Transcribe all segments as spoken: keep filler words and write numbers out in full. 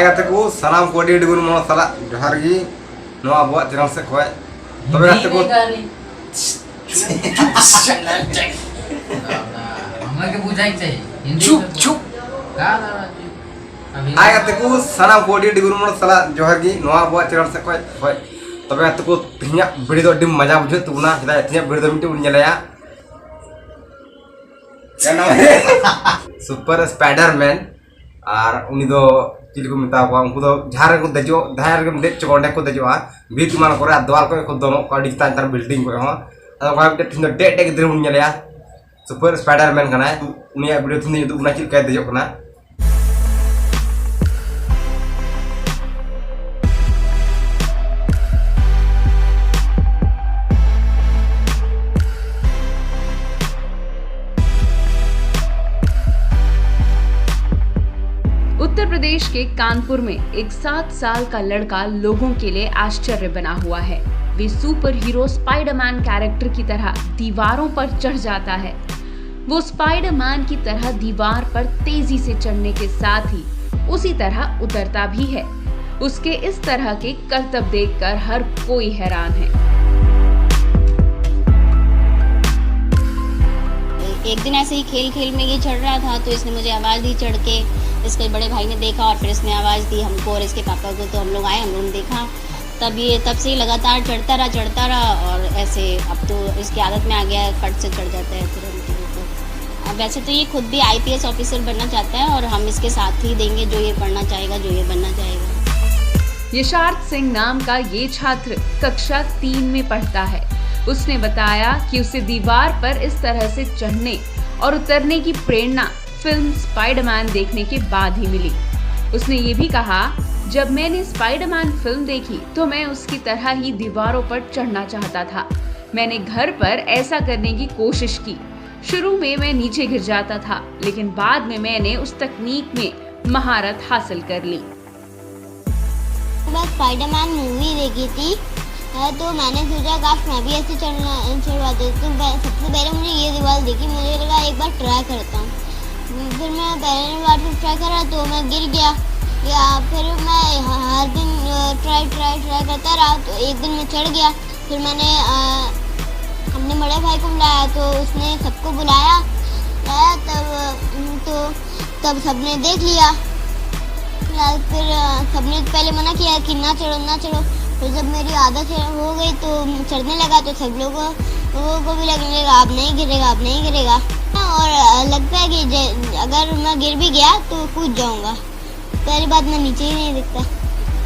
ᱜᱟᱛᱮ ᱠᱚ ᱥᱟᱱᱟᱢ ᱠᱚ ᱟᱹᱰᱤ ᱟᱹᱰᱤ ᱜᱩᱱ ᱢᱚᱱ ᱥᱟᱞᱟᱜ ᱡᱚᱦᱟᱨ ᱜᱮ ᱱᱚᱣᱟ ᱟᱵᱚᱣᱟᱜ ᱪᱮᱱᱮᱞ ᱥᱮᱫ ᱠᱷᱚᱱ᱾ ᱛᱚᱵᱮ ᱜᱟᱛᱮ ᱠᱚ, हमें के बुझाई चाहिए हिंदी चुप में बोल। चुप। का दादा जी? अभी ᱦᱟᱭ ᱜᱟᱛᱮ ᱠᱚ ᱥᱟᱱᱟᱢ ᱠᱚ ᱟᱹᱰᱤ ᱟᱹᱰᱤ ᱜᱩᱱ ᱢᱚᱱ ᱥᱟᱞᱟᱜ ᱡᱚᱦᱟᱨ ᱜᱮ ᱱᱚᱣᱟ ᱟᱵᱚᱣᱟᱜ ᱪᱮᱱᱮᱞ ᱥᱮᱫ ᱠᱷᱚᱱ᱾ ᱦᱳᱭ, ᱛᱚᱵᱮ ᱜᱟᱛᱮ ᱠᱚ, ᱛᱮᱦᱮᱧᱟᱜ ᱵᱷᱤᱰᱤᱭᱳ ᱫᱚ ᱟᱹᱰᱤ ᱢᱟᱡᱟ ᱵᱩᱡᱷᱟᱹᱜ ᱛᱟᱵᱚᱱᱟ᱾ ᱪᱮᱫᱟᱜ ᱛᱮᱦᱮᱧᱟᱜ ᱵᱷᱤᱰᱤᱭᱳ ᱫᱚ ᱢᱤᱫᱴᱮᱱ ᱵᱚᱱ ᱧᱮᱞᱮᱭᱟ ᱥᱩᱯᱟᱨ ᱥᱯᱟᱭᱰᱟᱨ ᱢᱮᱱ᱾ ᱟᱨ ᱩᱱᱤ ᱫᱚ ᱪᱤᱞᱤ ᱠᱚ ᱢᱮᱛᱟ ᱠᱚᱣᱟ, ᱩᱱᱠᱩ ᱫᱚ ᱡᱟᱦᱟᱸ ᱨᱮᱠᱚ ᱫᱮᱡᱚᱜ, ᱡᱟᱦᱟᱸ ᱨᱮᱜᱮᱢ ᱫᱮᱡ ᱦᱚᱪᱚ ᱠᱚᱣᱟ, ᱚᱸᱰᱮ ᱠᱚ ᱫᱮᱡᱚᱜᱼᱟ᱾ ᱵᱷᱤᱛ ᱮᱢᱟᱱ ᱠᱚᱨᱮ ᱟᱨ ᱫᱮᱣᱟᱞ ᱠᱚᱨᱮ ᱠᱚ ᱫᱚᱱᱚᱜ ᱠᱚᱣᱟ, ᱟᱹᱰᱤ ᱪᱮᱛᱟᱱ ᱪᱮᱛᱟᱱ ᱵᱤᱞᱰᱤᱝ ᱠᱚᱨᱮ ᱦᱚᱸ᱾ ᱟᱫᱚ ᱚᱱᱠᱟ ᱢᱤᱫᱴᱮᱱ ᱛᱮᱦᱮᱧ ᱫᱚ ᱰᱮᱡ ᱰᱮᱡ ᱜᱤᱫᱽᱨᱟᱹ ᱵᱚᱱ ᱧᱮᱞᱮᱭᱟ, ᱥᱩᱯᱟᱨ ᱥᱯᱟᱭᱰᱟᱨ ᱢᱮᱱ ᱠᱟᱱᱟᱭ᱾ ᱩᱱᱤᱭᱟᱜ ᱵᱷᱤᱰᱤᱭᱳ ᱛᱮᱦᱮᱧ ᱩᱫᱩᱜ ᱵᱚᱱᱟ ᱪᱮᱫ ᱞᱮᱠᱟᱭ ᱫᱮᱡᱚᱜ ᱠᱟᱱᱟ᱾ उत्तर प्रदेश के कानपुर में एक सात साल का लड़का लोगों के लिए आश्चर्य बना हुआ है। वे सुपर हीरो स्पाइडरमैन कैरेक्टर की तरह दीवारों पर चढ़ जाता है। वो स्पाइडरमैन की तरह दीवार पर तेजी से चढ़ने के साथ ही उसी तरह उतरता भी है। उसके इस तरह के करतब देखकर हर कोई हैरान है। एक दिन ऐसे ही खेल खेल में ये चढ़ रहा था, तो इसने मुझे आवाज़ दी चढ़ के। इसके बड़े भाई ने देखा और फिर इसने आवाज़ दी हमको और इसके पापा को, तो हम लोग आए, हम लोगों ने देखा। तब ये, तब से ही लगातार चढ़ता रहा, चढ़ता रहा और ऐसे अब तो इसकी आदत में आ गया है, फट से चढ़ जाता है तुरंत ही। तो अब वैसे तो ये खुद भी आईपीएस ऑफिसर बनना चाहता है और हम इसके साथ ही देंगे, जो ये पढ़ना चाहेगा, जो ये बनना चाहेगा। यशार्थ सिंह नाम का ये छात्र कक्षा तीन में पढ़ता है। उसने बताया कि उसे दीवार पर इस तरह से चढ़ने और उतरने की प्रेरणा फिल्म स्पाइडरमैन देखने के बाद ही मिली। उसने ये भी कहा, जब मैंने स्पाइडरमैन फिल्म देखी तो मैं उसकी तरह ही दीवारों पर चढ़ना चाहता था। मैंने घर पर ऐसा करने की कोशिश की। शुरू में मैं नीचे गिर जाता था, लेकिन बाद में मैंने उस तकनीक में महारत हासिल कर ली। मैं स्पाइडरमैन मूवी देखी थी, अ, तो मैंने सोचा काश मैं भी ऐसे चढ़ना चढ़वा देती हूँ। पह- सबसे पहले मुझे ये दीवार दिखी, मुझे लगा एक बार ट्राई करता हूँ। फिर मैं पहली बार जब ट्राई करा तो मैं गिर गया। या फिर मैं हर दिन ट्राई ट्राई ट्राई करता रहा, तो एक दिन मैं चढ़ गया। फिर मैंने अ, अपने बड़े भाई को बुलाया, तो उसने सबको बुलाया। बुलाया तब अम, तो तब सबने देख लिया। फिलहाल फिर अ, सबने पहले मना किया कि ना चढ़ो, ना चढ़ो। फिर जब मेरी आदत है हो गई तो चढ़ने लगा, तो सब लोगों लोगों को भी लगने लगा, अब नहीं गिरेगा, अब नहीं गिरेगा। और अ, लगता है कि जे- अगर मैं गिर भी गया तो कूद जाऊंगा। पहली बात, मैं नीचे ही नहीं दिखता।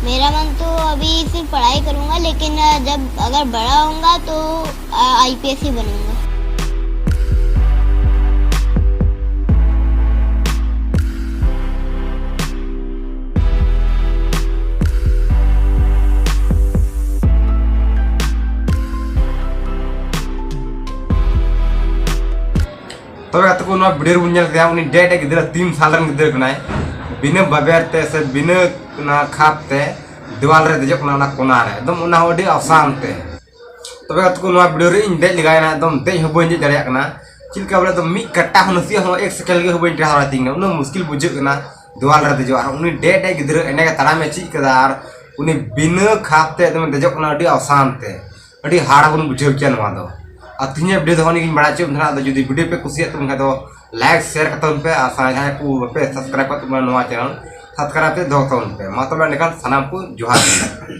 मेरा मन तो अभी सिर्फ पढ़ाई करूंगा, लेकिन अ, जब अगर बड़ा होऊंगा तो आईपीएस ही बनूंगा। ᱛᱚᱵᱮ ᱜᱟᱛᱮ ᱠᱚ, ᱱᱚᱣᱟ ᱵᱷᱤᱰᱤᱭᱳ ᱨᱮᱵᱚᱱ ᱧᱮᱞ ᱠᱮᱫᱟ, ᱩᱱᱤ ᱰᱮᱰ ᱜᱤᱫᱽᱨᱟᱹ, ᱛᱤᱱ ᱥᱟᱞ ᱨᱮᱱ ᱜᱤᱫᱽᱨᱟᱹ ᱠᱟᱱᱟᱭ, ᱵᱤᱱᱟᱹ ᱵᱟᱵᱮᱨ ᱛᱮ ᱥᱮ ᱵᱤᱱᱟᱹ ᱚᱱᱟ ᱠᱷᱟᱯ ᱛᱮ ᱫᱮᱣᱟᱞ ᱨᱮ ᱫᱮᱡᱚᱜ ᱠᱟᱱᱟ, ᱚᱱᱟ ᱠᱚᱱᱟ ᱨᱮ, ᱮᱠᱫᱚᱢ ᱚᱱᱟ ᱦᱚᱸ ᱟᱹᱰᱤ ᱟᱥᱟᱱ ᱛᱮ᱾ ᱛᱚᱵᱮ ᱜᱟᱛᱮ ᱠᱚ, ᱱᱚᱣᱟ ᱵᱷᱤᱰᱤᱭᱳ ᱨᱮ ᱤᱧ ᱫᱮᱡ ᱞᱮᱜᱟᱭᱮᱱᱟ, ᱮᱠᱫᱚᱢ ᱫᱮᱡ ᱦᱚᱸ ᱵᱟᱹᱧ ᱫᱮᱡ ᱫᱟᱲᱮᱭᱟᱜ ᱠᱟᱱᱟ᱾ ᱪᱮᱫ ᱞᱮᱠᱟ ᱵᱚᱞᱮ, ᱮᱠᱫᱚᱢ ᱢᱤᱫ ᱠᱟᱴᱟ ᱦᱚᱸ ᱱᱟᱥᱮᱭᱟᱜ ᱦᱚᱸ ᱮᱠ ᱥᱮᱠᱮᱱᱰ ᱜᱮ ᱦᱚᱸ ᱵᱟᱹᱧ ᱴᱮᱲᱟᱣ ᱫᱟᱲᱮᱭᱟᱜ ᱛᱤᱧ ᱠᱟᱱᱟ, ᱩᱱᱟᱹᱜ ᱢᱩᱥᱠᱤᱞ ᱵᱩᱡᱷᱟᱹᱜ ᱠᱟᱱᱟ ᱫᱮᱣᱟᱞ ᱨᱮ ᱫᱮᱡᱚᱜ᱾ ᱟᱨ ᱩᱱᱤ ᱰᱮᱰ ᱜᱤᱫᱽᱨᱟᱹ ᱮᱸᱰᱮ ᱜᱮ ᱛᱟᱲᱟᱢᱮ ᱪᱮᱫ ᱠᱟᱫᱟ, ᱟᱨ ᱩᱱᱤ ᱵᱤᱱᱟᱹ ᱠᱷᱟᱯ ᱛᱮ ᱮᱠᱫᱚᱢ ᱫᱮᱡᱚᱜ ᱠᱟᱱᱟ ᱟᱹᱰᱤ ᱟᱥᱟᱱ ᱛᱮ᱾ ᱟᱹᱰᱤ ᱦᱟᱲ ᱵᱚᱱ ᱵᱩᱡᱷᱟᱹᱣ ᱠᱮᱭᱟ ᱱᱚᱣᱟ ᱫᱚ᱾ ᱟᱨ ᱛᱤᱦᱤᱧᱟᱜ ᱵᱷᱤᱰᱤᱭᱳ ᱫᱚ ᱱᱤᱭᱟᱹ ᱜᱤᱧ ᱵᱟᱲᱟᱭ ᱦᱚᱪᱚᱭᱮᱫ ᱵᱚᱱᱟ᱾ ᱟᱫᱚ ᱡᱩᱫᱤ ᱵᱷᱤᱰᱤᱭᱳ ᱯᱮ ᱠᱩᱥᱤᱭᱟᱜ ᱛᱟᱵᱚᱱ ᱠᱷᱟᱱ ᱫᱚ ᱞᱟᱭᱤᱠ, ᱥᱮᱭᱟᱨ ᱠᱟᱛᱟᱵᱚᱱ ᱯᱮ᱾ ᱟᱨ ᱡᱟᱦᱟᱸᱭ ᱠᱚ ᱵᱟᱯᱮ ᱥᱟᱵᱥᱠᱨᱟᱭᱤᱵ ᱠᱟᱜ ᱛᱟᱵᱚᱱᱟ ᱱᱚᱣᱟ ᱪᱮᱱᱮᱞ, ᱥᱟᱵᱥᱠᱨᱟᱭᱤᱵ ᱛᱮ ᱫᱚᱦᱚ ᱛᱟᱵᱚᱱ ᱯᱮ᱾ ᱢᱟ ᱛᱚᱵᱮ ᱮᱸᱰᱮᱠᱷᱟᱱ ᱥᱟᱱᱟᱢ ᱠᱚ ᱡᱚᱦᱟᱨ ᱜᱮ᱾